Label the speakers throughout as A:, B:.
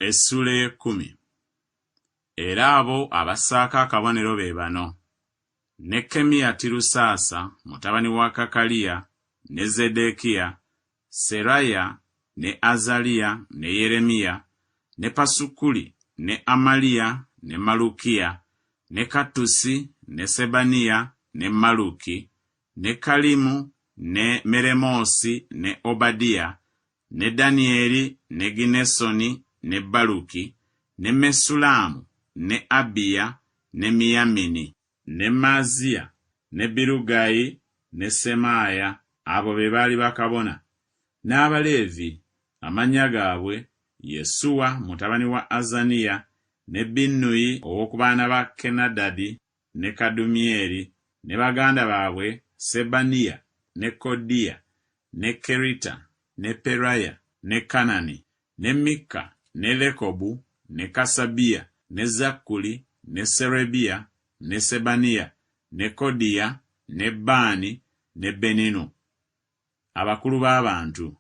A: Essuula ey'ekkumi. Era abo abassaako akabonero be bano, Nekkemiya Tirusaasa mutabani wa Kakaliya, ne Zeddeekiya, Seraya, ne Azaliya, ne Yeremiya, ne Pasukuli, ne Amaliya, ne Malukiya, ne Kattusi, ne Sebaniya, ne Malluki, ne Kalimu, ne Meremoosi, ne Obadiya, ne Danyeri, ne Ginesoni, ne Baluki, ne Mesullamu, ne Abiya, ne Miyamini. Ne Maaziya, ne Birugayi, ne Semaaya, abo be baali bakabona. N'Abaleevi, amannya gaabwe, Yesuwa mutabani wa Azaniya, ne Binnuyi ow'oku baana ba Kenadadi, ne Kadumyeri, ne baganda baabwe Sebaniya, ne Kodiya, ne Kerita, ne Peraya, ne Kanani, ne Mikka, ne Lekobu, ne Kasabiya, ne Zakkuli, ne Serebiya, ne Sebaniya, ne Kodiya, ne Baani, ne Beninu. Abakulu b'abantu,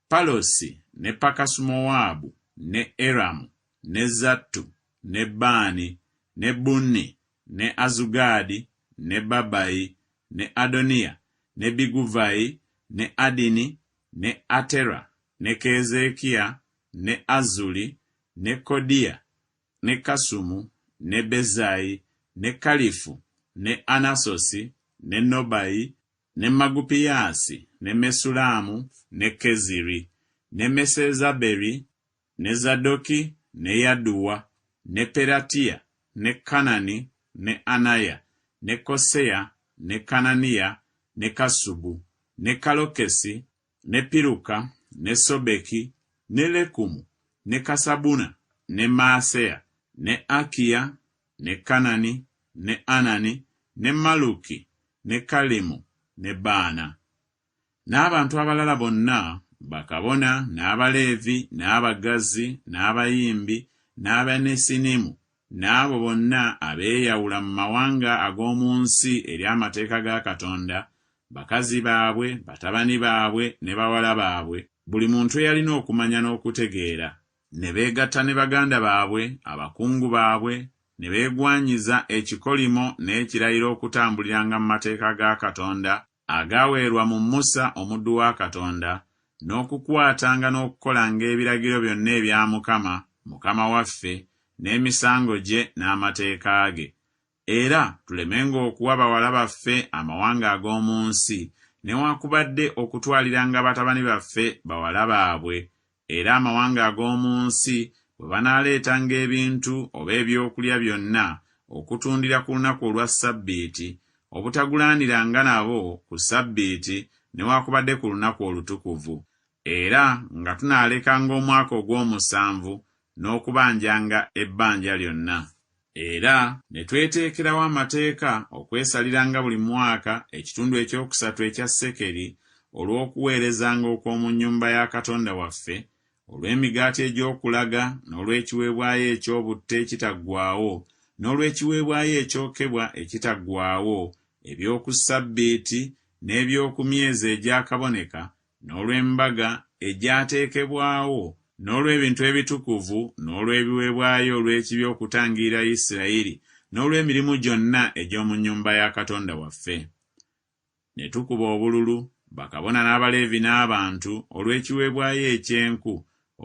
A: Palosi, ne Pakasumowaabu, ne Eramu, ne Zattu, ne Baani, ne Bunni, ne Azugaadi, ne Babayi, ne Adoniya, ne Biguvayi, ne Adini, ne Atera, ne Keezeekiya, ne Azuli, ne Kodiya, ne Kasumu, ne Bezayi, ne Kalifu, ne Anasosi, ne Nobayi, ne Magupiyaasi, ne Mesulaamu, ne Keziri, ne Mesezaberi, ne Zadoki, ne Yaduwa, ne Peratiya, ne Kanani, ne Anaya, ne Koseya, ne Kananiya, ne Kassubu, ne Kalokesi, ne Piruka, ne Sobeki, ne Lekumu, ne Kasabuna, ne Maaseya, ne Akiya, ne Kanani, ne Anani, ne Maluki, ne Kalimu, ne Baana. N'abantu abalala bonna, bakabona, n'Abaleevi, n'abaggazi, n'abayimbi, n'Abanesinimu, n'abo bonna abeeyawula mu mawanga ag'omu nsi eri amateeka ga Katonda, bakazi baabwe, batabani baabwe, ne bawala baabwe, buli muntu eyalina okumanya n'okutegeera, ne beegatta ne baganda baabwe, abakungu baabwe, ne beegwanyiza ekikolimo n'ekirayiro okutambuliranga mu mateeka ga Katonda agaaweerwa mu Musa omuddu wa Katonda, n'okukwatanga n'okukolanga ebiragiro byonna ebya Mukama, Mukama waffe, n'emisango gye n'amateeka ge. Era tulemenga okuwa bawala baffe amawanga ag'omu nsi, newakubadde okutwaliranga batabani baffe bawala baabwe, Era amawanga ag'omu nsi bwe banaaleetanga ebintu oba ebyokulya byonna okutundira ku lunaku olwa ssabbiiti, obutagulaaniranga nabo ku ssabbiiti newakubadde ku lunaku olutukuvu. Era nga tunaalekanga omwaka ogw'omusanvu n'okubanjanga ebbanja lyonna. Era ne tweteekerawo amateeka okwesaliranga buli mwaka ekitundu ekyokusatu ekya sekeri olw'okuweerezanga okw'omu nnyumba ya Katonda waffe, olw'emigaati egy'okulaga, n'olw'ekiweebwayo eky'obutta ekitaggwaawo, n'olw'ekiweebwayo ekyokebwa ekitaggwaawo, eby'oku ssabbiiti, n'eby'oku myezi egyakaboneka, n'olw'embaga egyateekebwawo, n'olw'ebintu ebitukuvu, n'olw'ebiweebwayo olw'ekibi okutangirira Isirayiri, n'olw'emirimu gyonna egy'omu nnyumba ya Katonda waffe. Ne tukuba obululu, bakabona n'Abaleevi n'abantu, olw'ekiweebwayo eky'enku,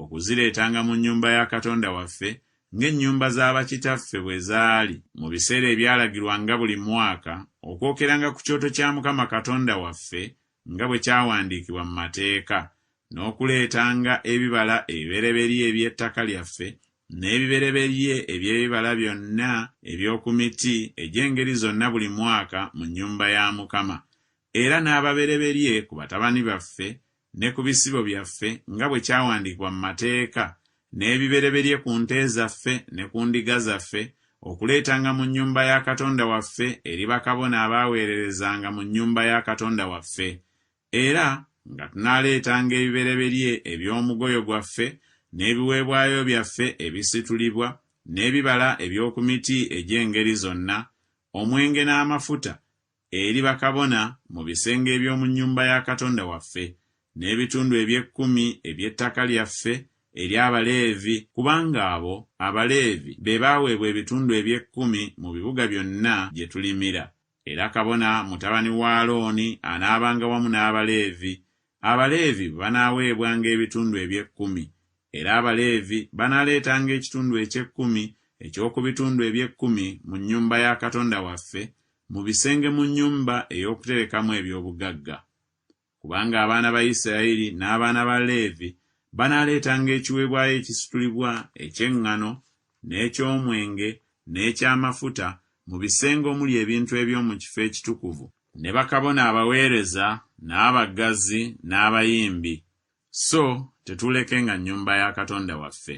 A: okuzireetanga mu nnyumba ya Katonda waffe, ng'ennyumba za bakitaffe bwe zaali mu biseera ebyalagirwanga buli mwaka, okwokeranga ku kyoto kya Mukama Katonda waffe, nga bwe kyawandiikibwa mu mateeka, n'okuleetanga ebibala ebibereberye eby'ettaka lyaffe, n'ebibereberye eby'ebibala byonna eby'oku miti egy'engeri zonna buli mwaka mu nnyumba ya Mukama, era n'ababereberye ku batabani baffe ne ku bisibo byaffe nga bwe kyawandiikibwa mu mateeka, n'ebibereberye ku nte zaffe ne ku ndiga zaffe, okuleetanga mu nnyumba ya Katonda waffe eri bakabona abaaweererezanga mu nnyumba ya Katonda waffe. Era nga tunaaleetanga ebibereberye eby'omugoyo gwaffe, n'ebiweebwayo byaffe ebisitulibwa, n'ebibala eby'oku miti egy'engeri zonna, omwenge n'amafuta, eri bakabona mu bisenge eby'omu nnyumba ya Katonda waffe, n'ebitundu eby'ekkumi eby'ettaka lyaffe eri Abaleevi, kubanga abo Abaleevi be baaweebwa ebitundu eby'ekkumi mu bibuga byonna gye tulimira. Era kabona mutabani wa Alooni anaabanga wamu n'Abaleevi, Abaleevi bwe banaaweebwanga ebitundu eby'ekkumi, era Abaleevi banaaleetanga ekitundu eky'ekkumi eky'oku bitundu eby'ekkumi mu nnyumba ya Katonda waffe, mu bisenge mu nnyumba ey'okuterekamu eby'obugagga. Kubanga abaana ba Isirayiri n'abaana ba Leevi banaaleetanga ekiweebwayo ekisitulibwa eky'eŋŋano n'eky'omwenge n'eky'amafuta mu bisenge omuli ebintu eby'omu kifo ekitukuvu, ne bakabona abaweereza n'abaggazi n'abayimbi, so tetuulekenga nnyumba ya Katonda waffe.